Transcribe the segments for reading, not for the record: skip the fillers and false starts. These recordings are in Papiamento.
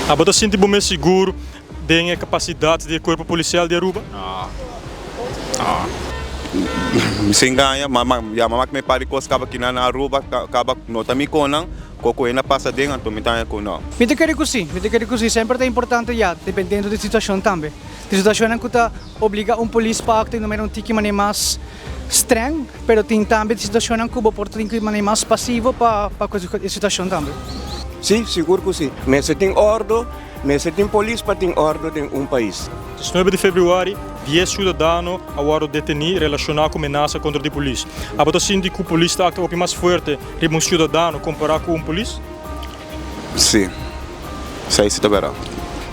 Abo ta sinti bo mes sigur den e capacidad di e cuerpo policial di Aruba? No. No. Mi sin gaña, ma ma ya mama cu mi par di cos caba kinan na Aruba, caba no ta mi conan, cu cu hende a pasa den anto mi ta haña cu no. Mi ta kere cu si, mi ta kere cu si. Semper ta importante ya, dependiendo di situacion tambe. Tin situacionnan cu ta obliga un polis pa actua di un manera un tiki manera mas streng, pero tin tambe situacionnan cu bo por tin cu manera mas pasivo pa pa cu e situacion tambe. Si, sigur cu si. Mester tin ordo, mester tin polis pa tin ordo den un pais. 19 di februari, dies ciudadano a wordo deteni relaciona cu menasa contra di polis. Abo ta sinti cu polis ta actua hopi mas fuerte riba un ciudadano compara cu un polis? Si, esei si ta berdad.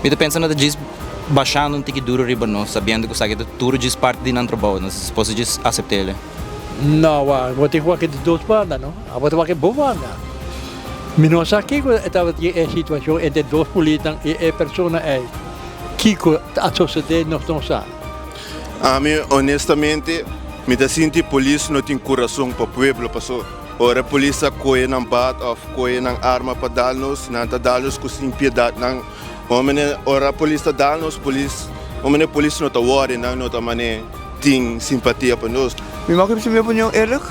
Mi ta pensa na ta djis bashando un tiki duro riba nos, sabiendo ku esaki ta tur djis parti di nan trabou, nos ta suposo djis asept'el. No, wak, bo tin ku wak di dos banda, no? Abo ta wak e bo banda. Mi no sa kiko e tabatin e situashon entre dos pulisnan i e persona ei. Kiko a sosodé nos no sa. Ami honestamente mi ta sinti polis no tin kurason pa pueblo paso Ora polis a kohe nan bat of kohe nan arma pa dal nos, nan ta dal nos ku sin piedad. Nan homene, ora polis ta dal nos, polis, homene polis no ta wori, nan no ta mane tin simpatia pa nos. Mi mag bisa mi opinion eerlijk?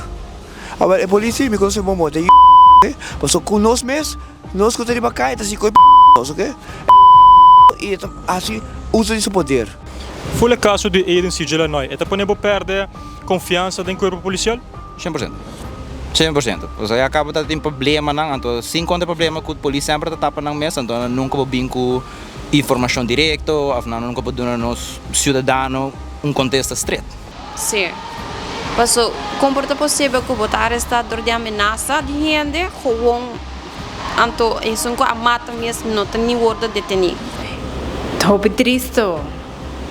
Awel e polis si mi conoce bon bon ta y oke, pasobra cu nos mes, nos cu ta riba caya ta si coy nos oke, y e ta haci uso di su poder. Ful e caso di Aiden C. Jelanoy, e ta pone bo perde confiansa den cuerpo policial? 100%. 100%. Pasobra ya caba ta tin problemanan, anto sin conta e problema cu polis semper ta tapa nan mes, anto nan nunca por bin cu informacion directo of nan nunca por duna nos ciudadano un contesta stret. Sí. Paso, con por ta posibel cu bo ta aresta dor di amenasa di hende gewoon anto esun cu a mata mes no ta ni wordo deteni? Ta hopi tristo.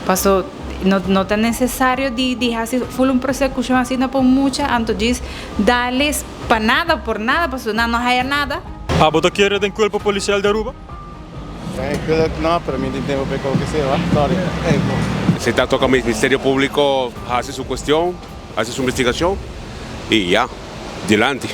Paso no no ta necesario di di haci full un prosecucion asina pa un mucha anto djis dales pa nada por nada paso nan no haya nada. Abo ta kere den cuerpo policial di Aruba? Eigenlijk no, pero mi tin tempo pa e koke si, wa? Sorry. Si ta toca Ministerio Publico haci su cuestion, haci su investigacion y ya, dilanti.